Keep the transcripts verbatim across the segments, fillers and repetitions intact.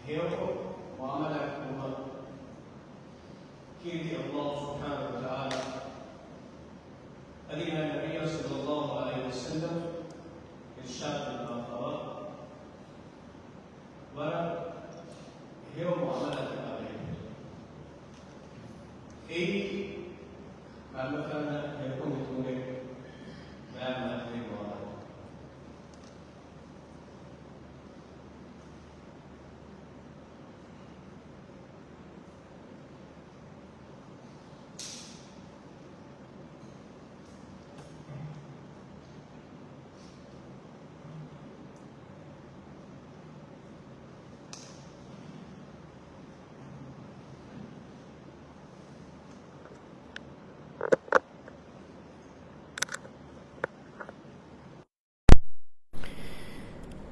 ހެޔޮކޮށް މުއާމަލާތް ކުރުމަށް ކީރިތި އަލްލާހު ސުބްޙާނަހު ވަތަޢާލާ އަދި މާތް ނަބިއްޔާ ޞައްލައްލާހު ޢަލައިހި ވަސައްލަމް އިރްޝާދު ކުރައްވާފަވާ ވަރަށް ހެޔޮ މުއާމަލާތަކާ ބެހޭ. އެއީ މާތް ބަފާންނަށް ހެޔޮކޮށް ހިތުމުގެ މާތް މަތިވެރި މުއާމަލާތެއް.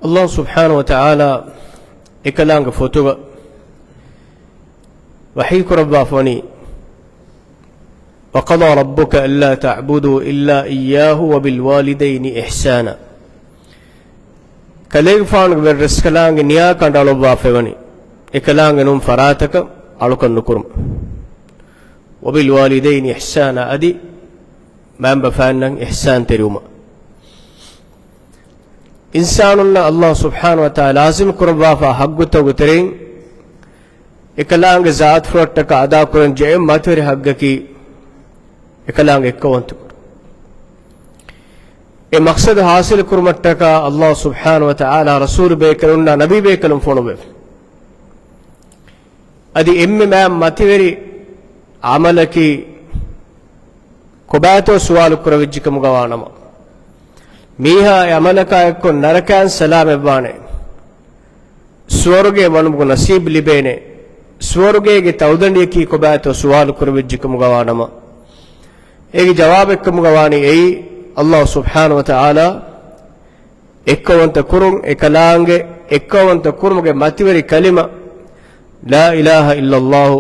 އަލްލާހު ސުބްޙާނަހު ވަތަޢާލާ އެކަލާނގެ ފޮތުގަ ވަޙީ ކުރައްވާފަވަނީ، وَقَضَىٰ رَبُّكَ أَلَّا تَعْبُدُوا إِلَّا إِيَّاهُ وَبِالْوَالِدَيْنِ إِحْسَانًا. ކަލޭގެފާނުގެ ވެރިރަސްކަލާނގެ ނިޔާ ކަނޑައަޅުއްވާފައިވަނީ، އެކަލާނގެ ނޫން ފަރާތަކަށް އަޅުކަން ނުކުރުމަށް. وَبِالْوَالِدَيْنِ إِحْسَانًا، އަދި މައިންބަފައިންނަށް އިޙްސާންތެރިވުމަށް. އިންސާނުންނަށް އަލްލާހު ސުބްޙާނަހު ވަތަޢާލާ ލާޒިމް ކުރައްވާފާ ޙައްގުތަކުގެ ތެރެއިން، އެކަލާނގެ ޒާތުފުޅަށްޓަކާ އަދާކުރަން ޖެހޭ މަތިވެރި ޙައްގަކީ، އެކަލާނގެ އެއްކައުވަންތަކުރުން. އެ މަޤްޞަދު ޙާޞިލު ކުރުމަށްޓަކާ އަލްލާހު ސުބްޙާނަހު ވަތަޢާލާ ރަސޫލު ބޭކަލުންނާ ނަބީ ބޭކަލުން ފޮނުއްވެފަ. އަދި އެންމެ މާތް މަތިވެރި ޢަމަލަކީ، ކޮބާތޯ ސުވާލު ކުރެވިއްޖެ ކަމުގަ ވާނަމަ، މީހާ އެ ޢަމަލަކާ އެއްކޮށް ނަރަކައިން ސަލާމަތްވާނެ، ސުވަރުގެ ވަނުމުގެ ނަސީބު ލިބޭނެ، ސުވަރުގޭގެ ތަޅުދަނޑިއަކީ ކޮބާތޯ ސުވާލު ކުރެވިއްޖެ ކަމުގަ ވާނަމަ، އޭގެ ޖަވާބެއްކަމުގަ ވާނީ އެއީ، އަލްލާހު ސުބްޙާނަހު ވަތަޢާލާ އެއްކައުވަންތަ ކުރުން، އެކަލާނގެ އެއްކައުވަންތަ ކުރުމުގެ މަތިވެރި ކަލިމަ، لا إله إلا الله،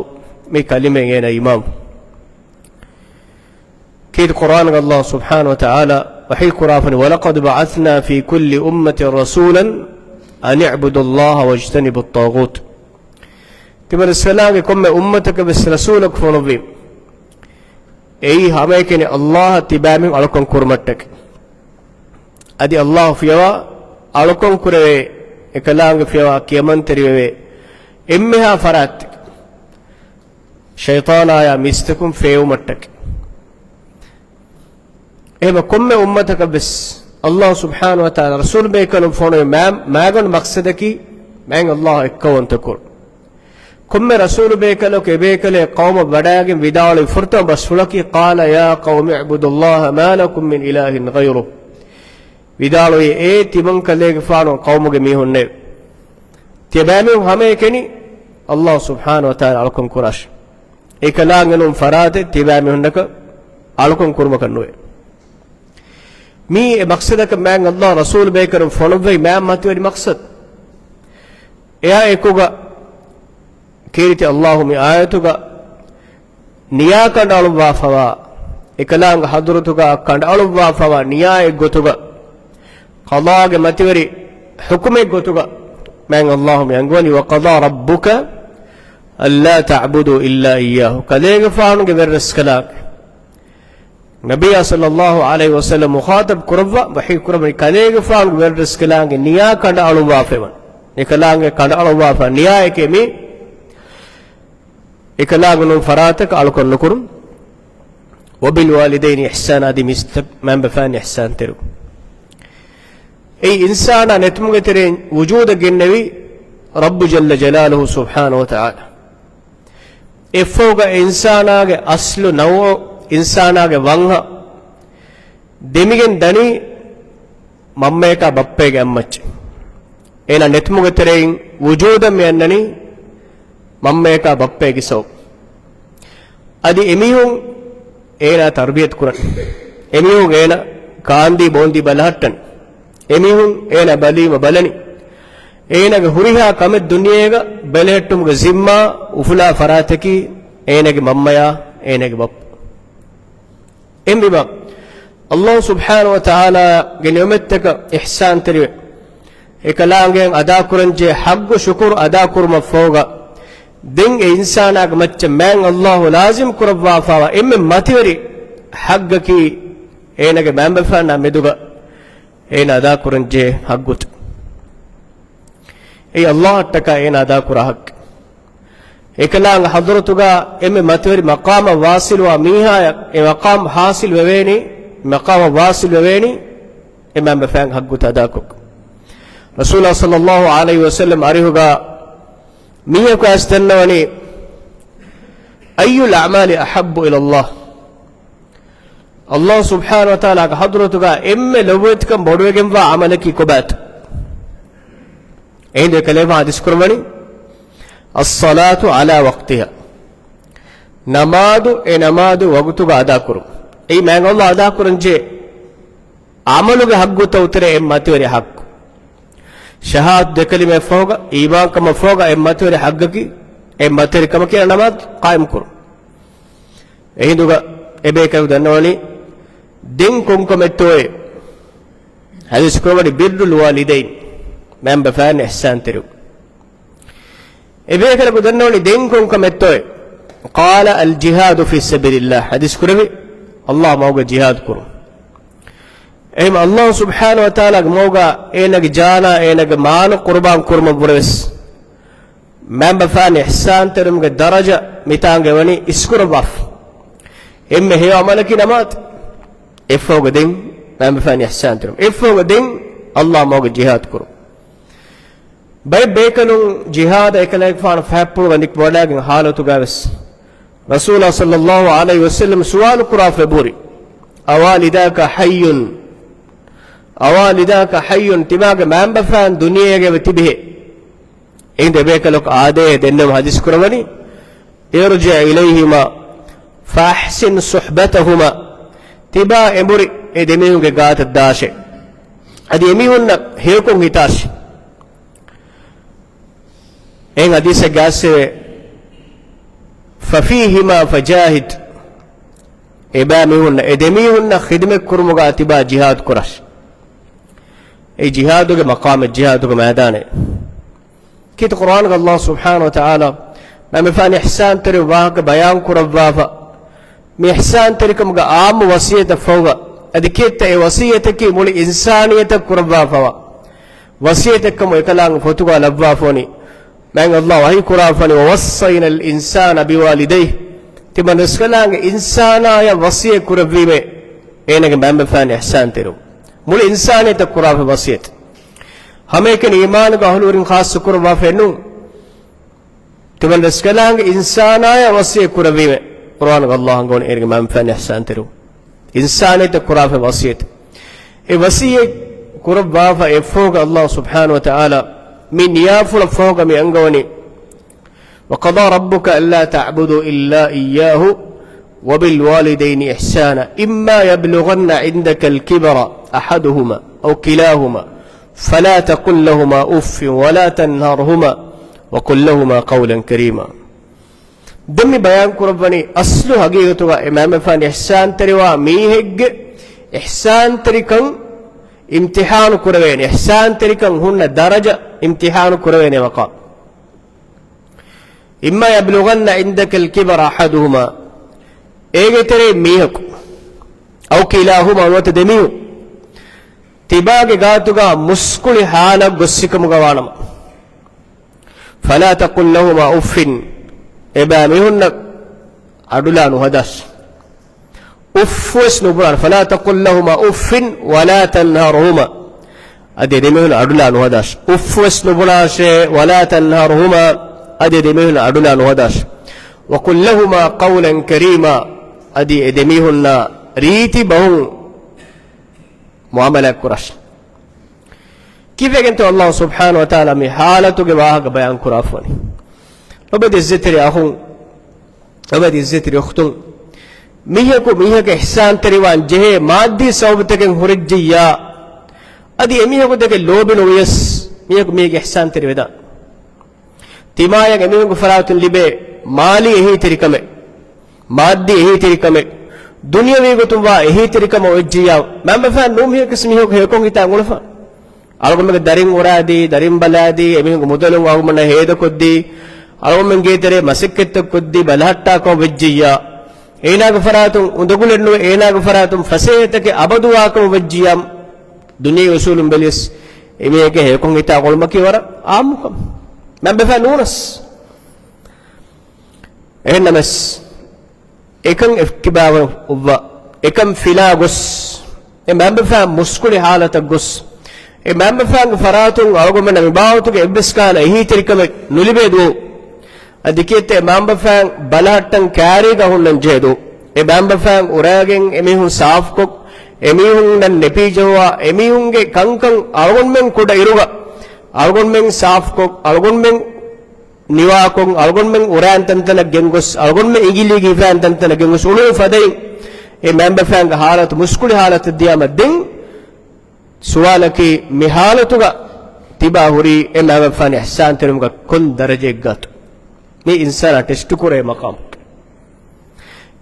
މި ކަލިމައިން އޭނާ އީމާން. ކީރިތި ޤުރްއާނުގަ އަލްލާހު ސުބްޙާނަހު ވަތަޢާލާ ވަޙީ ކުރާފަނި، وَلَقَدْ بَعَثْنَا فِي كُلِّ أُمَّةٍ رَسُولًا أَنِ اعْبُدُوا اللَّهَ وَاجْتَنِبُوا الطَّاغُوتَ. ތިމަން ރަސްކަލާނގެ ކޮންމެ އުއްމަތަކަށް ވެސް ރަސޫލަކު ފޮނުއްވީ. އެއީ ހަމައެކަނި އަލްލާހަށް ތިބާމީހުން އަޅުކަން ކުރުމަށްޓަކައި. އަދި އަލްލާހު ފިޔަވާ އަޅުކަން ކުރެވޭ، އެކަލާނގެ ފިޔަވާ ކިޔަމަންތެރިވެވޭ އެންމެހާ ފަރާތްތަކެއް، ޝައިޠާނާޔާ މީސްތަކުން ފޭވުމަށްޓަކައި. އެހެންވެ، ކޮންމެ އުއްމަތަކަށް ވެސް އަލްލާހު ސުބްޙާނަހު ވަތަޢާލާ ރަސޫލު ބޭކަލުން ފޮނުވި މާ-، މާގަނޑު މަޤްޞަދަކީ، މާތް އަލްލާހު އެއްކައުވަންތަ ކުރުން. ކޮންމެ ރަސޫލު ބޭކަލަކު އެބޭކަލެއް ޤައުމަށް ވަޑައިގެން ވިދާޅުވި ފުރަތަމަ ބަސްފުޅަކީ، قَالَ يَا قَوْمِ اعْبُدُوا اللَّهَ مَا لَكُمْ مِنْ إِلَٰهٍ غَيْرُهُ. ވިދާޅުވީ، އޭ ތިމަން ކަލޭގެފާނު ޤައުމުގެ މީހުންނޭ! ތިޔަބައިމީހުން ހަމައެކަނި އަލްލާހު ސުބްޙާނަހު ވަތަޢާލާ އަޅުކަން ކުރާށި. އެކަލާނގެ ނޫން ފަރާތެއް ތިބާމީހުންނަކަށް އަޅުކަން ކުރުމަކަށް ނުވޭ. މީ އެ މަޤްޞަދަކަށް މާތް އަލްލާހު ރަސޫލު ބޭކަލުން ފޮނުއްވައި މާތް މަތިވެރި މަޤްޞަދު. އެއާ އެކުގަ ކީރިތި އަލްލާހު މި އާޔަތުގަ ނިޔާ ކަނޑައަޅުއްވާފަވާ، އެކަލާނގެ ޙަޟްރަތުގަ ކަނޑައަޅުއްވާފަވާ ނިޔާއެއް ގޮތުގަ، ޤަޟާގެ މަތިވެރި ޙުކުމެއް ގޮތުގަ މާތް އަލްލާހު މި އަންގަވަނީ، وَقَضَىٰ رَبُّكَ أَلَّا تَعْبُدُوا إِلَّا إِيَّاهُ. ކަލޭގެފާނުގެ ވެރިރަސްކަލާނގެ، ނަބިއްޔާ ޞައްލައްލާހު ޢަލައިހި ވަސައްލަމް މުޚާޠަބް ކުރައްވާ ވަޙީ ކުރައްވަނީ، ކަލޭގެފާނުގެ ވެރިރަސްކަލާނގެ ނިޔާ ކަނޑައަޅުއްވާފައިވަން. އެކަލާނގެ ކަނޑައަޅުއްވާފަ ނިޔާއެކޭ މީ، އެކަލާނގެ ނޫން ފަރާތަކަށް އަޅުކަން ނުކުރުން. وَبِالْوَالِدَيْنِ إِحْسَانًا، އަދި މީސްތައް-، މައިންބަފައިން އިޙްސާންތެރިވުން. އެއީ އިންސާނާ ނެތުމުގެ ތެރެއިން ވުޖޫދަށް ގެންނެވީ ރައްބު ޖައްލަ ޖަލާލުހު ސުބްޙާނަހު ވަތަޢާލާ. އެއަށްފަހުގަ އެ އިންސާނާގެ އަސްލު ނައުޢު، އިންސާނާގެ ވަންހަ ދެމިގެން ދަނީ މަންމަޔަކާ ބައްޕައެއްގެ އަތްމައްޗަށް. އޭނާ ނެތުމުގެ ތެރެއިން ވުޖޫދަށް މި އަންނަނީ މަންމަޔަކާ ބައްޕައެއްގެ ސަބަބުން. އަދި އެމީހުން އޭނާ ތަރުބިޔަތު ކުރަން. އެމީހުން އޭނާ ކާންދީ ބޯންދީ ބަލަހައްޓަން. އެމީހުން އޭނާ ބަލީމަ ބަލަނީ. އޭނާގެ ހުރިހާ ކަމެއް ދުނިޔޭގަ ބެލެހެއްޓުމުގެ ޒިންމާ އުފުލާ ފަރާތަކީ އޭނާގެ މަންމަޔާ އޭނާގެ ބައްޕަ. އެހެންވީމަ، އަލްލާހު ސުބްޙާނަހު ވަތަޢާލާގެ ނިޢުމަތްތަކަށް އިޙްސާންތެރިވެ، އެކަލާނގެއަށް އަދާކުރަންޖެހޭ ޙައްޤު ޝުކުރު އަދާކުރުމަށްފަހުގަ، ދެން އެ އިންސާނާގެ މައްޗަށް މާތް ﷲ ލާޒިމް ކުރައްވާފައިވާ އެންމެ މަތިވެރި ޙައްޤަކީ، އޭނާގެ މައިންބަފައިންނާ މެދުގަ އޭނާ އަދާކުރަންޖެހޭ ޙައްޤުތައް. އެއީ ﷲ އަށްޓަކާ އޭނާ އަދާކުރާ ޙައްޤެއް. އެކަލާނގެ ޙަޟްރަތުގަ އެންމެ މަތިވެރި މަޤާމަށް ވާޞިލުވާ މީހާޔަށް އެ މަޤާމް ޙާޞިލް ވެވޭނީ، މަޤާމަށް ވާޞިލް ވެވޭނީ އެ މައިންބަފައިން ޙައްޤުތައް އަދާކޮށް. ރަސޫލާ ޞައްލައްލާހު ޢަލައިހި ވަސައްލަމް އަރިހުގަ މީހަކު އައިސް ދަންނަވަނީ، أي الأعمال أحب إلى الله؟ ﷲ ސުބްޙާނަހު ވަތަޢާލާގެ ޙަޟްރަތުގަ އެންމެ ލޮބުވެތިކަން ބޮޑުވެގެންވާ ޢަމަލަކީ ކޮބާތޯ؟ އެހިނދު އެކަލޭގެފާނު ޙަދީޘް ކުރައްވަނީ، الصلاة على وقتها. ނަމާދު އެ ނަމާދު ވަގުތުގަ އަދާކުރުން. އެއީ މާތް ﷲ އަށް އަދާކުރަންޖެހޭ ޢަމަލުގެ ޙައްޤުތައް އުތުރެ އެންމެ މަތިވެރި ޙައްޤު. ޝަހާދަތު ދެކަލިމައަށްފަހުގަ، އީމާންކަމަށްފަހުގަ އެންމެ މަތިވެރި ޙައްޤަކީ، އެންމެ މަތިވެރި ކަމަކީ ނަމާދު ޤާއިމްކުރުން. އެހިނދުގަ އެބޭކަލަކު ދަންނަވަނީ، ދެން ކޮންކަމެއްތޯއޭ؟ ޙަދީޘް ކުރައްވަނީ، بر الوالدين، މައިންބަފައިން އިޙްސާންތެރިވުން. އެބޭކަލަކު ދަންނަވަނީ، ދެން ކޮންކަމެއްތޯއޭ؟ قال الجهاد في سبيل الله، ޙަދީޘް ކުރެއްވި، ﷲ މަގުގަ ޖިހާދު ކުރުން. އެހެން ﷲ ސުބްޙާނަހު ވަތަޢާލާގެ މަގުގަ އޭނާގެ ޖާނާ، އޭނާގެ މާލު ޤުރުބާން ކުރުމަށްވުރެވެސް، މައިންބަފައިން އިޙްސާންތެރިވުމުގެ ދަރަޖަ މިތާނގަ ވަނީ އިސްކުރައްވާފަ. އެންމެ ހެޔޮ ޢަމަލަކީ ނަމާދު. އެއަށްފަހުގަ ދެން މައިންބަފައިން އިޙްސާންތެރިވުން. އެއަށްފަހުގަ ދެން ﷲ މަގުގަ ޖިހާދު ކުރުން. ބައެއް ބޭކަލުން ޖިހާދަށް އެކަލޭގެފާނު ފަހަތްޕުޅުގަ ނިކުމެ ވަޑައިގެން ޙާލަތުގަވެސް، ރަސޫލާ ޞައްލައްލާހު ޢަލައިހި ވަސައްލަމް ސުވާލު ކުރާފަ އެބުރި، أوالداك حي؟ أوالداك حي؟ ތިމާގެ މައިންބަފައިން ދުނިޔޭގަ ތިބެހޭ؟ އެހިނދު އެބޭކަލަކު އާދޭހޭ ދެންނެވުމަށް ޙަދީޘް ކުރައްވަނީ، ارجع إليهما فأحسن صحبتهما. ތިބާ އެނބުރި އެ ދެމީހުންގެ ގާތަށް ދާށޭ. އަދި އެމީހުންނަށް ހެޔޮކޮށް ހިތާށޭ. އެހެން ޙަދީޘެއްގަ އައިސްވޭ، ففيهما فجاهد. އެބައިމީހުންނަށް، އެ ދެމީހުންނަށް ޚިދުމަތް ކުރުމުގަ ތިބާ ޖިހާދު ކުރާށޭ. އެ ޖިހާދުގެ މަޤާމެއް، ޖިހާދުގެ މައިދާނެއް. ކީއްތަ ޤުރްއާނުގަ ﷲ ސުބްޙާނަހު ވަތަޢާލާ މައިންބަފައިން އިޙްސާންތެރި ވާހަކަ ބަޔާން ކުރައްވާފަ؟ މި އިޙްސާންތެރިކަމުގެ ޢާއްމު ވަޞިއްޔަތަށް ފަހުގަ، އަދި ކީއްތަ އެ ވަޞިއްޔަތަކީ މުޅި އިންސާނިއްޔަތަށް ކުރައްވާފައިވާ ވަޞިއްޔަތެއްކަމު އެކަލާނގެ ފޮތުގަ ލައްވާފަ ވަނީ. މާތް ﷲ ވަޙީ ކުރާފަ ވަނީ، وَوَصَّيْنَا الْإِنسَانَ بِوَالِدَيْهِ. ތިމަން ރަސްކަލާނގެ އިންސާނާޔަށް ވަޞިއްޔަތް ކުރެއްވީމޭ، އޭނާގެ މައިންބަފައިން އިޙްސާންތެރިވުން. މުޅި އިންސާނިއްޔަތަށް ކުރާފަ ވަޞިއްޔަތެއް. ހަމައެކަނި އީމާނުގެ އަހުލުވެރިން ޚާއްޞަ ކުރައްވާފައެއް ނޫން. ތިމަން ރަސްކަލާނގެ އިންސާނާޔަށް ވަޞިއްޔަތް ކުރެއްވީމޭ. ޤުރްއާނުގަ ﷲ އަންގަވަނީ އޭނާގެ މައިންބަފައިން އިޙްސާންތެރިވުން. އިންސާނިއްޔަތަށް ކުރާފަ ވަޞިއްޔަތެއް. އެ ވަޞިއްޔަތް ކުރައްވާފަ އެއަށްފަހުގަ ﷲ ސުބްޙާނަހު ވަތަޢާލާ މި ނިޔާފުޅަށްފަހުގަ މި އަންގަވަނީ، وَقَضَىٰ رَبُّكَ أَلَّا تَعْبُدُوا إِلَّا إِيَّاهُ وَبِالْوَالِدَيْنِ إِحْسَانًا إِمَّا يَبْلُغَنَّ عِندَكَ الْكِبَرَ أَحَدُهُمَا أَوْ كِلَاهُمَا فَلَا تَقُل لَّهُمَا أُفٍّ وَلَا تَنْهَرْهُمَا وَقُل لَّهُمَا قَوْلًا كَرِيمًا. ދެން މި ބަޔާން ކުރައްވަނީ އަސްލު ހަގީގަތުގަ އެ މައިންބަފައިން އިޙްސާންތެރިވާ މީހެއްގެ އިޙްސާންތެރިކަން އިމްތިޙާނު ކުރެވޭނެ، އިޙްސާންތެރިކަން ހުންނަ ދަރަޖަ އިމްތިޙާނު ކުރެވޭނެ މަޤާމް. إِمَّا يَبْلُغَنَّ عِندَكَ الْكِبَرَ أَحَدُهُمَا، އޭގެ ތެރެއިން މީހަކު، أَوْ كِلَاهُمَا، ނުވަތަ ދެމީހުން، ތިބާގެ ގާތުގަ މުސްކުޅި ޙާލަށް ގޮއްސިކަމުގަ ވާނަމަ، فَلَا تَقُل لَّهُمَا أُفٍّ، އެބައިމީހުންނަށް އަޑުލާ ނުހަދާށޭ. އުފްފުވެސް ނުބުނާށޭ. فَلَا تَقُل لَّهُمَا أُفٍّ وَلَا تَنْهَرْهُمَا، އަދި އެދެމީހުން އަޑުލާ ނުހަދާށޭ. އުފްފުވެސް ނުބުނާށޭ. وَلَا تَنْهَرْهُمَا، އަދި އެދެމީހުން އަޑުލާ ނުހަދާށޭ. وَقُل لَّهُمَا قَوْلًا كَرِيمًا، އަދި އެދެމީހުންނާ ރީތި ބަހުން މުޢާމަލާތް ކުރާށޭ. ކީއްވެގެންތޯ ﷲ ސުބްޙާނަހު ވަތަޢާލާ މި ޙާލަތުގެ ވާހަކަ ބަޔާން ކުރާފަ ވަނީ؟ ލޮބުވެތި އިއްޒަތްތެރި އަޚުން، ލޮބުވެތި އިއްޒަތްތެރި އުޚްތުން، މީހަކު މީހަކަށް އިޙްސާންތެރިވާން ޖެހޭ މާއްދީ ސަބަބުތަކެއް ހުރެއްޖިއްޔާ، އަދި އެމީހަކު ދެކެ ލޯބި ނުވިޔަސް، މީހަކު މީހެއްގެ އިޙްސާންތެރި ވެދާނެ. ތިމާޔަށް އެމީހުންގެ ފަރާތުން ލިބޭ މާލީ އެހީތެރިކަމެއް، މާއްދީ އެހީތެރިކަމެއް، ދުނިޔަވީ ގޮތުން ވާ އެހީތެރިކަމެއް އޮތްޖިއްޔާ، މައިންބަފައިން ނޫން މީހަކަސް މީހަކު ހެޔޮކޮށް ހިތާ އުޅެފަ. އަޅުގަނޑުމެންގެ ދަރިން އުރާދީ، ދަރިން ބަލާދީ، އެމީހުންގެ މުދަލުން އަޅުގަނޑުމެންނަށް ހޭދަކޮށްދީ، އަޅުގަނޑުމެން ގޭތެރޭ މަސައްކަތްތައް ކޮށްދީ، ބަލަހައްޓާ ކަމަށް ވެއްޖިއްޔާ، އޭނާގެ ފަރާތުން އުނދަގުލެއް ނުވެ، އޭނާގެ ފަރާތުން ފަސޭހަތަކެއް އަބަދުވާ ކަމަށް ވެއްޖިއްޔާ، ދުނިޔެ އުސޫލުން ބެލިޔަސް، އެމީހެކޭ ހެޔޮކޮށް ހިތާ ގުޅުމަކީ ވަރަށް އާއްމުކަން. މައިންބަފައިން ނޫނަސް. އެހެންނަމަސް، އެކަން އެއްކިބާވަ އޮއްވާ، އެކަން ފިލާ ގޮސް، އެ މައިންބަފައިން މުސްކުޅި ހާލަތަށް ގޮސް، އެ މައިންބަފައިންގެ ފަރާތުން އަޅުގަނޑުމެންނަށް މި ބާވަތުގެ އެއްވެސް ކަހަލަ އެހީތެރިކަމެއް ނުލިބޭ ދުވަހު، އަދި ކިއެއްތަ އެ މައިންބަފައިން ބަލަހައްޓަން ކާރީގަ ހުންނަން ޖެހޭ ދުވަހު، އެ މައިންބަފައިން އުރާގެން އެމީހުން ސާފުކޮށް، އެމީހުންނަށް ނެޕީޖަހުވާ، އެމީހުންގެ ކަންކަން އަޅުގަނޑުމެން ކުޑަ އިރުގަ އަޅުގަނޑުމެން ސާފުކޮށް، އަޅުގަނޑުމެން ނިވާކޮށް، އަޅުގަނޑުމެން އުރާން ތަންތަނަށް ގެންގޮސް، އަޅުގަނޑުމެން އިނގިލީގެ ހިފާން ތަންތަނަށް ގެންގޮސް އުޅުނު ފަދައިން، އެ މައިންބަފައިންގެ ހާލަތު މުސްކުޅި ހާލަތަށް ދިޔާމަ ދެން ސުވާލަކީ، މި ހާލަތުގަ ތިބާ ހުރީ އެ މައިންބަފައިން އިޙްސާންތެރިވުމުގަ ކޮން ދަރަޖައެއްގަތޯ؟ މި އިންސާނާ ޓެސްޓު ކުރޭ މަޤާމު.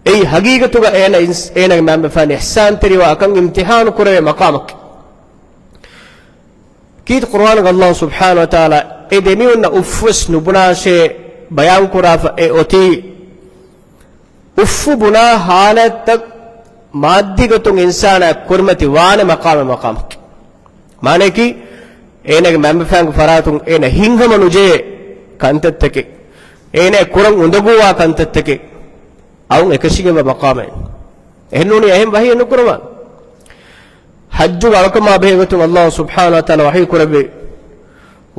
އެއީ ހަގީގަތުގަ އޭނަ އިންސް-، އޭނަގެ މައިންބަފައިން އިޙްސާންތެރިވާކަން އިމްތިޙާނު ކުރެވޭ މަޤާމަކީ. ކީރިތި ޤުރުއާނުގަ ﷲ ސުބްޙާނަހޫ ވަތަޢާލާ އެ ދެމީހުންނަށް އުފްފުވެސް ނުބުނާށޭ ބަޔާންކުރާފަ އެ އޮތީ، އުފްފު ބުނާ ޙާލަތްތައް މާއްދީގަތުން އިންސާނާ ކުރިމަތި ވާނެ މަޤާމެއް މަޤާމަކީ. މާނަޔަކީ، އޭނާގެ މައިންބަފައިންގެ ފަރާތުން އޭނަ ހިތްހަމަ ނުޖެހޭ ކަންތައްތަކެއް، އޭނަ ކުރަން އުނދަގޫވާ ކަންތައްތަކެއް، އައުން އެކަށީގެންވާ މަޤާމެއް. އެހެން ނޫނީ އެހެން ވަޙީ ނުކުރައްވާނެ. ޙައްޖުގަ އަޅުކަމާ ބެހޭގޮތުން ﷲ ސުބްޙާނަހޫ ވަތަޢާލާ ވަޙީ ކުރެއްވި،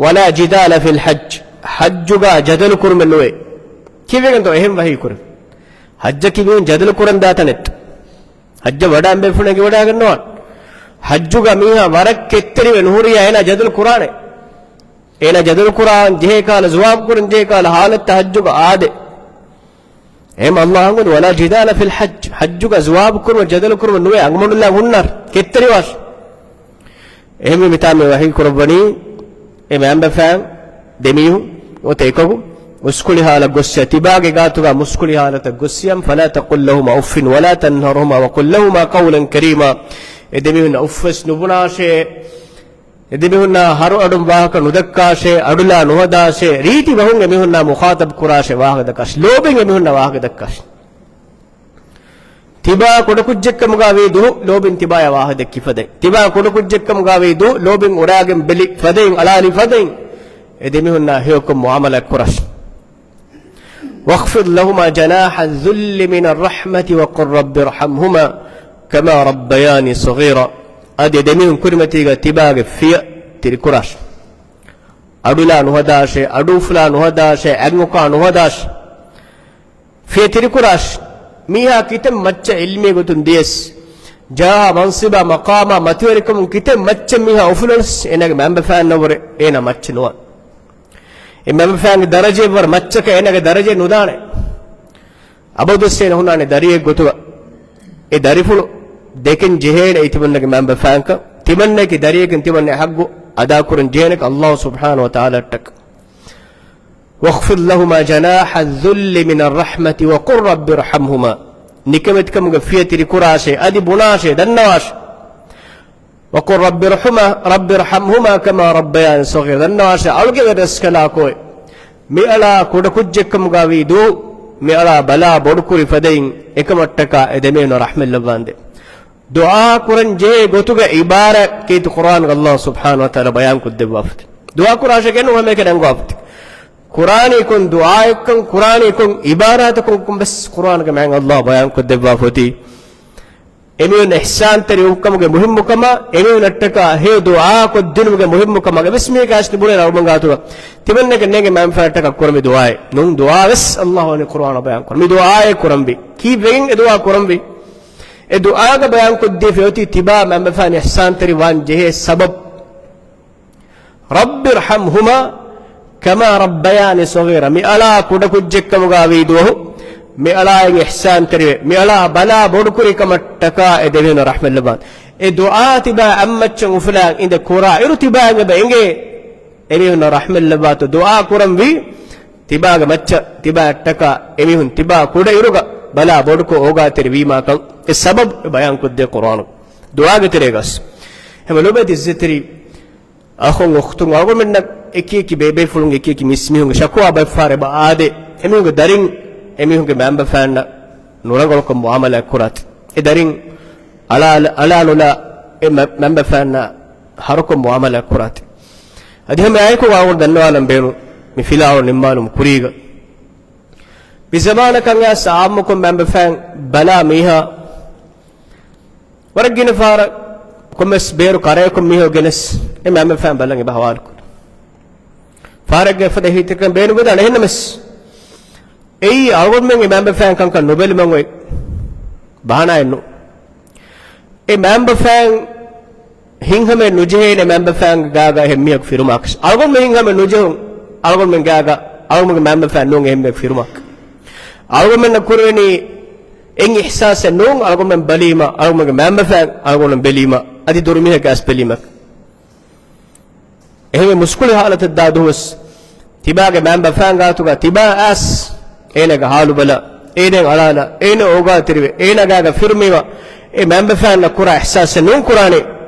"ولا جدال في الحج." ޙައްޖުގަ ޖަދަލު ކުރުމެއް ނުވޭ. ކީއްވެގެންތޯ އެހެން ވަޙީ ކުރެއްވި؟ ޙައްޖަކީ މީހުން ޖަދަލު ކުރަން ދާ ތަނެއް. ޙައްޖަށް ވަޑައިގެން ބޭފުޅުން އެނގިވަޑައިގަންނަވާނެ. ޙައްޖުގަ މީހާ ވަރަށް ކެތްތެރިވެ ނުހުރިޔާ އޭނާ ޖަދަލު ކުރާނެ. އޭނާ ޖަދަލު ކުރާން ޖެހޭ ކަހަލަ، ޖަވާބު ކުރަން ޖެހޭ ކަހަލަ ޙާލަތްތައް ޙައްޖުގަ އާދޭ. އެހެން ﷲ އަންގަން، "ولا جدال في الحج." ޙައްޖުގަ ޖަވާބު ކުރުމަށް ޖަދަލު ކުރުމަށް ނުވޭ، އަނގަމަނޑުލާ ހުންނާރު ކެތްތެރިވާށޭ. އެހެންވެ މިތާ މި ވަޙީ ކުރައްވަނީ، އެ މައިންބަފައިން ދެމީހުން އޮތަ އެކަކު މުސްކުޅި ހާލަށް ގޮއްސަ، ތިބާގެ ގާތުގަ މުސްކުޅި ހާލަތަށް ގޮއްސިޔަމް، "فلا تقل لهما أف ولا تنهرهما وقل لهما قولا كريما." އެ ދެމީހުންނަށް އުފްވެސް ނުބުނާށޭ، އެ ދެމީހުންނާ ހަރު އަޑުން ވާހަކަ ނުދައްކާށޭ، އަޑުލާ ނުހަދާށޭ، ރީތި ބަހުން އެމީހުންނާ މުޚާޠަބް ކުރާށޭ، ވާހަކަ ދައްކާށޭ. ލޯބިން އެމީހުންނާ ވާހަކަ ދައްކާށޭ. ތިބާ ކުޑަކުއްޖެއްކަމުގަ ވީ ދުވަހު ލޯބިން ތިބާޔާ ވާހަކަ ދެއްކި ފަދައިން. ތިބާ ކުޑަކުއްޖެއްކަމުގަ ވީ ދުވަހު ލޯބިން އުރާގެން ބެލި ފަދައިން، އަޅާލި ފަދައިން. އެ ދެމީހުންނާ ހެޔޮކޮށް މުޢާމަލާތް ކުރާށޭ. واخفض لهما جناح الذل من الرحمة وقل رب ارحمهما كما ربياني صغيرا. އަދި ދެމީހުން ކުރިމަތީގަ ތިބާގެ ފިޔަ ތިރިކުރާށޭ. އަޑުލާ ނުހަދާށޭ، އަޑު އުފުލާ ނުހަދާށޭ، އަތްއުކާ ނުހަދާށޭ. ފިޔަ ތިރިކުރާށޭ. މީހާ ކިތަން މައްޗަށް ޢިލްމީ ގޮތުން ދިޔަސް، ޖާހާ މަންސިބާ މަޤާމާ މަތިވެރިކަމުން ކިތަން މައްޗަށް މީހާ އުފުލަނަސް، އޭނާގެ މައިންބަފައިންނަށްވުރެ އޭނާ މައްޗެއް ނުވާނެ. އެ މައިންބަފައިންގެ ދަރަޖައެއްވަރު މައްޗަކަށް އޭނާގެ ދަރަޖައެއް ނުދާނެ. އަބަދުވެސް އޭނަ ހުންނާނެ ދަރިއެއް ގޮތުގަ. އެ ދަރިފުޅު ދެކެން ޖެހޭނެ ތިމަންނަގެ މައިންބަފައިންކަން. ތިމަންނައަކީ ދަރިއެއްކަން ތިމަންނަ ޙައްޤު އަދާކުރަން ޖެހޭނެ ﷲ ސުބްޙާނަހޫ ވަތަޢާލާއަށްޓަކައި. واخفض لهما جناح الذل من الرحمة وقل رب ارحمهما. ނިކަމެތިކަމުގެ ފިޔަ ތިރިކުރާށޭ، އަދި ބުނާށޭ، ދަންނަވާށޭ. وقل رب ارحما، رب ارحمهما كما ربياني صغيرا. ދަންނަވާށޭ، އަޅުގެ ރަސްކަލާކޯއެ، މިއަޅާ ކުޑަކުއްޖެއްކަމުގަ ވީ ދުވަހު، މިއަޅާ ބަލާ ބޮޑުކުރި ފަދައިން އެކަމަށްޓަކާ އެ ދެމީހުން ރަޙްމަތްލައްވާނދޭ. ދުޢާ ކުރަން ޖެހޭ ގޮތުގެ ޢިބާރާތް ކީރިތި ޤުރުއާނުގަ ﷲ ސުބްޙާނަހޫ ވަތަޢާލާ ބަޔާންކޮށްދެއްވާފަތި. ދުޢާ ކުރާށޭ ނޫން ހަމައެކަނި ރަނގަޅުވާފަތި. ކުރާނީ ކޮން ދުޢާއެއްކަން، ކުރާނީ ކޮން ޢިބާރާތަކަން ވެސް ޤުރުއާނުގެ މާތް ﷲ ބަޔާންކޮށްދެއްވާފަތި. އެމީހުން އިޙްސާންތެރިވުމުގެ މުހިއްމުކަމާ، އެމީހުންނަށްޓަކާ ހެޔޮ ދުޢާ ކޮށްދިނުމުގެ މުހިއްމުކަމާ، އެވެސް މީހަކަށް އަސްލު ބުނޭ ރައުމަންގާތުގަ. ތިމަންނަގެ ނޭނގެ މައިންބަފައިންނަށްޓަކާ ކުރަންވީ ދުޢާއެއް. ނޫން ދުޢާ ވެސް ﷲ ވަނީ ޤުރުއާނަށް ބަޔާން ކުރަން. މި ދުޢާއެއް ކުރަންވީ. ކީއްވެގެން އެ ދުޢާ ކުރަންވީ؟ އެ ދުޢާގަ ބަޔާންކޮށްދީފައި އޮތީ ތިބާ މައިންބަފައިން އިޙްސާންތެރިވާން ޖެހޭ ސަބަބު. رب ارحمهما كما ربياني صغيرا. މިއަޅާ ކުޑަކުއްޖެއްކަމުގަ ވީ ދުވަހު، މިއަޅާއަށް އިޙްސާންތެރިވެ، މިއަޅާ ބަލާ ބޮޑުކުރިކަމަށްޓަކާ އެ ދެމީހުން ރަޙްމަތްލައްވާން. އެ ދުޢާ ތިބާ އަތްމައްޗަށް އުފުލާ އިނދެ ކުރާ އިރު ތިބާއަށް އެބަ އެނގޭ އެމީހުންނަށް ރަޙްމަތްލައްވާތޯ. ދުޢާ ކުރަންވީ ތިބާގެ މައްޗަށް، ތިބާއަށްޓަކާ އެމީހުން ތިބާ ކުޑަ އިރުގަ ބަލާ ބޮޑުކޮށް އޯގާތެރި ވީމާކަން. އެ ސަބަބު އެ ބަޔާންކޮށްދޭ ޤުރުއާނު. ދުޢާގެ ތެރޭގަސް. ހަމަ ލޮބުވެތި އިއްޒަތްތެރި އަޚުން އުޚްތުން، އަޅުގަނޑުމެންނަށް އެކި އެކި ބޭބޭފުޅުން އެކި އެކި މީސްމީހުންގެ ޝަކުވާ ބައެއްފަހަރު އެބަ އާދޭ، އެމީހުންގެ ދަރިން އެމީހުންގެ މައިންބަފައިންނަށް ނުރަނގަޅުކޮށް މުއާމަލާތް ކުރާތި. އެ ދަރިން އަޅާ، އަޅާ ނުލާ އެ މަ، މައިންބަފައިންނާ ހަރުކޮށް މުއާމަލާތް ކުރާތި. އަދި ހަމަ އެއާއެކު އަޅުގަނޑު ދަންނަވާލަން ބޭނުން މި ފިލާވަޅު ނިންމާލުމުގެ ކުރީގަ. މި ޒަމާނަކަށް އައިސް އާއްމުކޮށް މައިންބަފައިން ބަލާ މީހާ ވަރަށް ގިނަ ފަހަރަށް ކޮންމެސް ބޭރު ކަރަޔަކުން މީހަކު ގެނެސް އެ މައިންބަފައިން ބަލަން އެބަ ހަވާލުކުރޭ. ފަހަރެއްގަ އެފަދަ އެހީތެރިކަން ބޭނުންވެދާނެ. އެހެންނަމަސް އެއީ އަޅުގަނޑުމެން އެ މައިންބަފައިން ކަންކަން ނުބެލުމަށް އޮތް ބަހާނާއެއް ނޫން. އެ މައިންބަފައިން ހިތްހަމައެއް ނުޖެހޭނެ މައިންބަފައިންގެ ގާގަ އެހެން މީހަކު ފިރުމާކަށް. އަޅުގަނޑުމެން ހިތްހަމައެއް ނުޖެހުން އަޅުގަނޑުމެން ގާގަ އަޅުގަނޑުމެންގެ މައިންބަފައިން ނޫން އެހެން މީހަކު ފިރުމާކަށް. އަޅުގަނޑުމެންނަށް ކުރެވެނީ އެއް އިޙްސާސެއް ނޫން އަޅުގަނޑުމެން ބަލީމަ، އަޅުގަނޑުމެންގެ މައިންބަފައިން އަޅުގަނޑުމެން ބެލީމަ، އަދި ދުރުމީހަކަށް އައިސް ބެލީމަ. އެހެންވެ މުސްކުޅި ހާލަތަށް ދާ ދުވަސް ތިބާގެ މައިންބަފައިން ގާތުގަ ތިބާ އައިސް އޭނާގެ ހާލު ބަލާ، އޭނާއަށް އަޅާލާ، އޭނާ އޯގާތެރިވެ، އޭނާ ގާގަ ފިރުމީމަ، އެ މައިންބަފައިންނަށް ކުރާ އިޙްސާސެއް ނޫން ކުރާނެ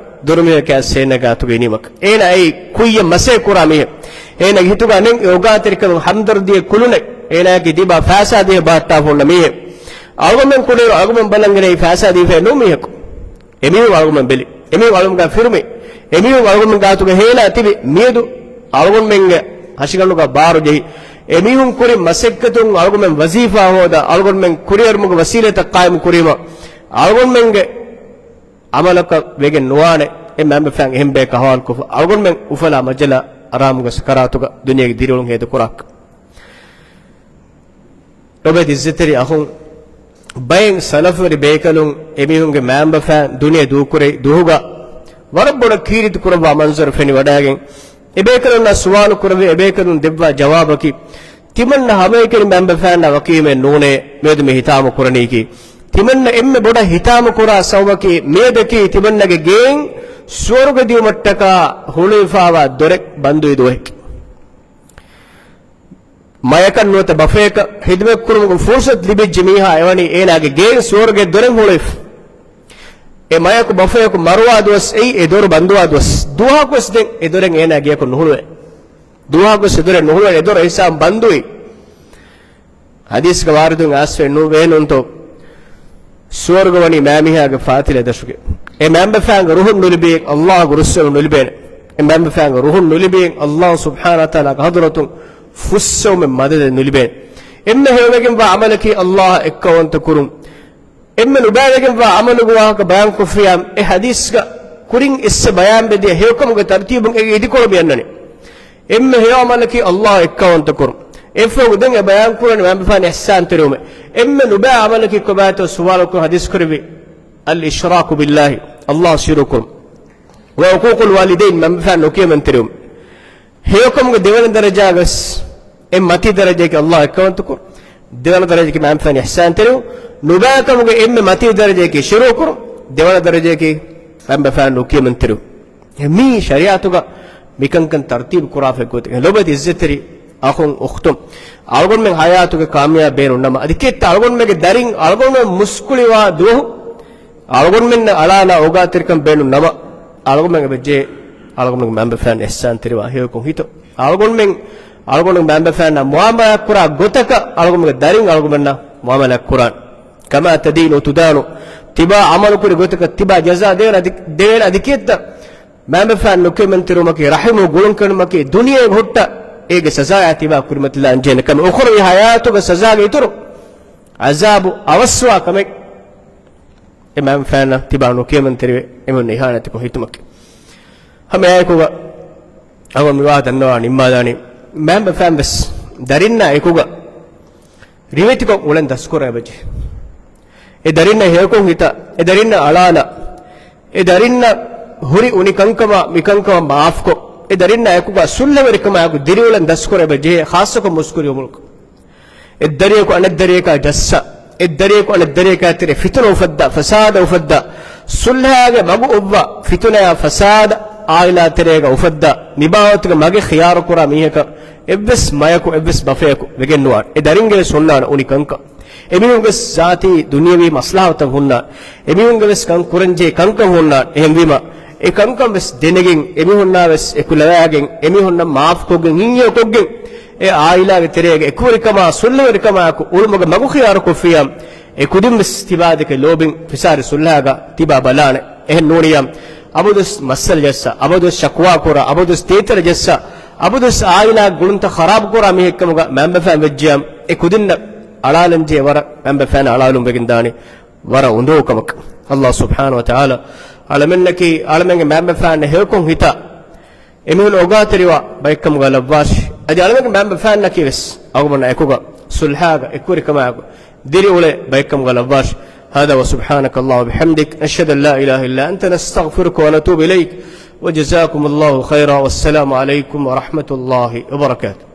ދުރުމީހަކަށް އައިސް އޭނާ ގާތުގަ އިނީމަ. އޭނާ އެއީ ކުއްޔަށް މަސޭ ކުރާ މީހެއް. އޭނާގެ ހިތުގަ ނެތް އޯގާތެރިކަމެއް، ހަމްދަރްދީއެއް، ކުލުނެއް. އޭނާއަކީ ތިބާ ފައިސާ ދީފަ ބަހައްޓާފަ ހުންނަ މީހެއް. އަޅުގަނޑުމެން ކުޑައިރު އަޅުގަނޑުމެން ބަލަން ގެނައީ ފައިސާ ދީފައެއް ނޫން މީހަކު. އެމީހުން އަޅުގަނޑުމެން ބެލި. އެމީހުން އަޅުގަނޑުމެން ގާތުގަ ހޭލާ. އެމީހުން އަޅުގަނޑުމެން ގާތުގަ ހޭލާ ތިބި މިއަދު އަޅުގަނޑުމެންގެ ހަށިގަނޑުގަ ބާރު ޖެހި، އެމީހުން ކުރި މަސައްކަތުން އަޅުގަނޑުމެން ވަޒީފާ ހޯދާ، އަޅުގަނޑުމެން ކުރިއެރުމުގެ ވަސީލަތްތައް ޤާއިމު ކުރީމަ، އަޅުގަނޑުމެންގެ އަމަލަކަށް ވެގެން ނުވާނެ، އެ މައިންބަފައިން އެހެން ބަޔަކަށް ހަވާލުކޮށްފަ، އަޅުގަނޑުމެން އުފަލާ މަޖަލާ އަރާމުގެ ސަކަރާތުގަ ދުނިޔޭގެ ދިރިއުޅުން ހޭދަކުރާކަށް. ލޮބުވެތި އިއްޒަތްތެރި އަޚުން، ބައެއް ސަލަފުވެރި ބޭކަލުން އެމީހުންގެ މައިންބަފައިން ދުނިޔެ ދޫކުރެއްވި ދުވަހުގަ ވަރަށް ބޮޑަށް ކީރިތި ކުރައްވާ މަންޒަރު ފެނިވަޑައިގެން، އެބޭކަލުންނާ ސުވާލު ކުރެވި، އެބޭކަލުން ދެއްވާ ޖަވާބަކީ، ތިމަންނަ ހަމައެކަނި މައިންބަފައިންނާ ވަކިވީމެއް ނޫނޭ މިއަދު މި ހިތާމަ ކުރަނީކީ. ތިމަންނަ އެންމެ ބޮޑަށް ހިތާމަ ކުރާ ސަބަބަކީ، މިއަދަކީ ތިމަންނަގެ ގެއިން ސުވަރުގެ ދިއުމަށްޓަކާ ހުޅުވިފާވާ ދޮރެއް ބަންދުވި ދުވަހެކޭ. މަޔަކަށް ނުވަތަ ބަފަޔަކަށް ޚިދުމަތްކުރުމުގެ ފުރުޞަތު ލިބިއްޖެ މީހާ އެވަނީ އޭނާގެ ގެއިން ސުވަރުގެ ދޮރެއް ހުޅުވިފަ. އެ މަޔަކު ބަފަޔަކު މަރުވާ ދުވަސް އެއީ އެ ދޮރު ބަންދުވާ ދުވަސް. ދުވަހަކުވެސް ދެން އެ ދޮރެއް އޭނާ ގެޔަކު ނުހުޅުވޭ. ދުވަހަކުވެސް އެ ދޮރެއް ނުހުޅުވޭ، އެ ދޮރު އެހިސާބުން ބަންދުވީ. ޙަދީޘްގަ ވާރިދުން އައިސްފައި ނުވޭނުންތޯ؟ ސުވަރުގެ ވަނީ މާމީހާގެ ފާތިލަ ދަށުގެ. އެ މައިންބަފައިންގެ ރުހުން ނުލިބިއެއް ﷲގެ ރުއްސެވުން ނުލިބޭނެ. އެ މައިންބަފައިންގެ ރުހުން ނުލިބިއެއް ﷲ ސުބްޙާނަހޫ ވަތަޢާލާގެ ޙަޟްރަތުން ފުއްސެވުމެއް މަދަދެއް ނުލިބޭނެ. އެންމެ ހެޔޮވެގެންވާ ޢަމަލަކީ ﷲއަށް އެއްކައުވަންތަ ކުރުން. އެންމެ ނުބައިވެގެންވާ ޢަމަލުގެ ވާހަކަ ބަޔާންކޮށްފިއްޔާ، އެ ޙަދީޘްގަ ކުރިން އިސްވެ ބަޔާންވެދިޔަ ހެޔޮކަމުގެ ތަރުތީބުން އެ އިދިކޮޅު މިއަންނަނީ. އެންމެ ހެޔޮ ޢަމަލަކީ ﷲ އެއްކައުވަންތަ ކުރުން. އެއަށްފަހު ދެން އެ ބަޔާންކުރަނީ މައިންބަފައިން އިޙްސާންތެރިވުމޭ. އެންމެ ނުބައި ޢަމަލަކީ ކޮބާތޯ ސުވާލުކޮށް ޙަދީޘްކުރެއްވި الإشراك بالله، ﷲ ޝިރުކު ކުރުން. وعقوق الوالدين، މައިންބަފައިން ނުކިޔަމަންތެރިވުން. ހެޔޮކަމުގެ ދެވަނަ ދަރަޖާގަސް އެ މަތީ ދަރަޖައަކީ ﷲ އެއްކައުވަންތަ ކުރުން. ދެވަނަ ދަރަޖައަކީ މައިންބަފައިން އިޙްސާންތެރިވުން. ނުބައިކަމުގެ އެންމެ މަތީ ދަރަޖައަކީ ޝިރުކު ކުރުން. ދެވަނަ ދަރަޖައަކީ މައިންބަފައިން ނުކިޔަމަންތެރިވުން. މީ ޝަރީޢަތުގަ މިކަންކަން ތަރުތީބު ކުރާފައި ގޮތެއް. ލޮބުވެތި އިއްޒަތްތެރި އަޚުން އުޚްތުން، އަޅުގަނޑުމެން ޙަޔާތުގެ ކާމިޔާބެއް ނޫން ނަމަ، އަދި ކެތްތަ އަޅުގަނޑުމެންގެ ދަރިން އަޅުގަނޑުމެން މުސްކުޅިވާ ދުވަހު އަޅުގަނޑުމެންނަށް އަޅާނާ އޯގާތެރިކަން ބޭނުން ނަމަ، އަޅުގަނޑުމެން އެބަޖެހޭ އަޅުގަނޑުގެ މައިންބަފައިން އިޙްސާންތެރިވާ ހެޔޮކޮށް ހިތުން. އަޅުގަނޑުމެން އަޅުގަނޑުގެ މައިންބަފައިންނާ މުޢާމަލާތް ކުރާ ގޮތަކަށް އަޅުގަނޑުމެންގެ ދަރިން އަޅުގަނޑުމެންނާ މުޢާމަލާތް ކުރާނެ. كما تدين تدان. ތިބާ ޢަމަލުކުރި ގޮތަކަށް ތިބާ ޖަޒާ ދެވޭނެ އަދި، ދެވޭނެ އަދި ކިއެއްތަ؟ މައިންބަފައިން ނުކިޔަމަންތެރިވުމަކީ، ރަޙިމު ގުޅުންކަނުމަކީ، ދުނިޔޭގަ ހުއްޓަ އޭގެ ސަޒާޔާ ތިބާ ކުރިމަތިލާން ޖެހޭނެ ކަމެއް. އުޚްރަވީ ޙަޔާތުގެ ސަޒާގެ އިތުރު ޢަޒާބު އަވަސްވާ ކަމެއް އެ މައިންބަފައިންނަށް ތިބާ ނުކިޔަމަންތެރިވެ، އެމީހުން އިހާނެތިކޮށް ހިތުމަކީ. ހަމަ އެއާއެކުގަ އަޅުގަނޑު މިވާހަކަ ދަންނަވާ ނިންމާލާނީ، މައިންބަފައިން ވެސް ދަރިންނާ އެކުގަ ރިވެތިކޮށް އުޅެން ދަސްކުރަން އެބަޖެހޭ. އެ ދަރިންނަށް ހެޔޮކޮށް ހިތާ، އެ ދަރިންނަށް އަޅާލާ، އެ ދަރިންނަށް ހުރި އުނި ކަންކަމާ މިކަންކަމަށް މާފްކޮށް، އެ ދަރިންނާ އެކުގަ ސުލްހަވެރިކަމާއެކު ދިރިއުޅެން ދަސްކުރަން އެބަޖެހޭ، ޚާއްޞަކޮށް މުސްކުޅި އުމުރުގަ. އެއްދަރިޔަކު އަނެއްދަރިޔަކާ ޖައްސާ، އެއްދަރިޔަކު އަނެއްދަރިޔަކާ ތެރޭ ފިތުނަ އުފައްދާ، ފަސާދަ އުފައްދާ، ސުލްހާގެ މަގު އޮއްވާ، ފިތުނަޔާ ފަސާދަ އާއިލާ ތެރޭގަ އުފައްދާ، މިބާވަތުގެ މަގެއް ޚިޔާރުކުރާ މީހަކަށް އެއްވެސް މަޔަކު، އެއްވެސް ބަފަޔަކު ވެގެން ނުވާނެ. އެ ދަރިންގެ ވެސް ހުންނާނެ އުނި ކަންކަން. އެމީހުންގެ ވެސް ޒާތީ ދުނިޔަވީ މަސްލަހަތަށް ހުންނާނެ. އެމީހުންގެ ވެސް ކަން ކުރަންޖެހޭ ކަންކަން ހުންނާނެ. އެހެންވީމަ، އެ ކަންކަން ވެސް ދެނެގެން، އެމީހުންނާ ވެސް އެކުލަވާގެން، އެމީހުންނަށް މާފްކޮށްގެން، ހިތްހެޔޮކޮށްގެން، އެ އާއިލާގެ ތެރޭގަ އެކުވެރިކަމާ، ސުލްހަވެރިކަމާއެކު އުޅުމުގެ މަގު ޚިޔާރުކޮށްފިޔާ، އެ ކުދިން ވެސް ތިބާދެކެ ލޯބިން ފިސާރި ސުލްހާގަ ތިބާ ބަލާނެ. އެހެން ނޫނިޔާ، އަބަދުވެސް މައްސަލަ ޖައްސާ، އަބަދުވެސް ޝަކުވާ ކުރާ، އަބަދުވެސް ތޭތަރަ ޖައްސާ، އަބަދުވެސް އާއިލާގެ ގުޅުންތައް ޚަރާބު ކުރާ މީހެއްކަމުގަ މައިންބަފައިން ވެއްޖިޔާ، އެ ކުދިންނަށް އަޅާލަންޖެހޭ ވަރަށް މައިންބަފައިން އަޅާލުން ވެގެން ދާނީ. ވަރަށް އުނދަގޫ ކަމަކަށް. އައްލާހު ސުބްޙާނަހު ވަތަޢާލާ އަޅަމެންނަކީ، އަޅަމެންގެ މައިންބަފައިންނަށް ހެޔޮކޮށް ހިތާ، އެމީހުން އޮގާތެރިވާ ބައެއްކަމުގަ ލައްވާށި. އަދި އަޅަމެންގެ މައިންބަފައިންނަކީ ވެސް އަޅުގަނޑުމެންނާ އެކުގަ ސުލްހާގަ އެކުވެރިކަމާއެކު ދިރިއުޅޭ ބައެއްކަމުގަ ލައްވާށި. هذا وسبحانك اللهم وبحمدك، نشهد أن لا إله إلا أنت، نستغفرك ونتوب إليك، وجزاكم الله خيرا، والسلام عليكم ورحمة الله وبركاته.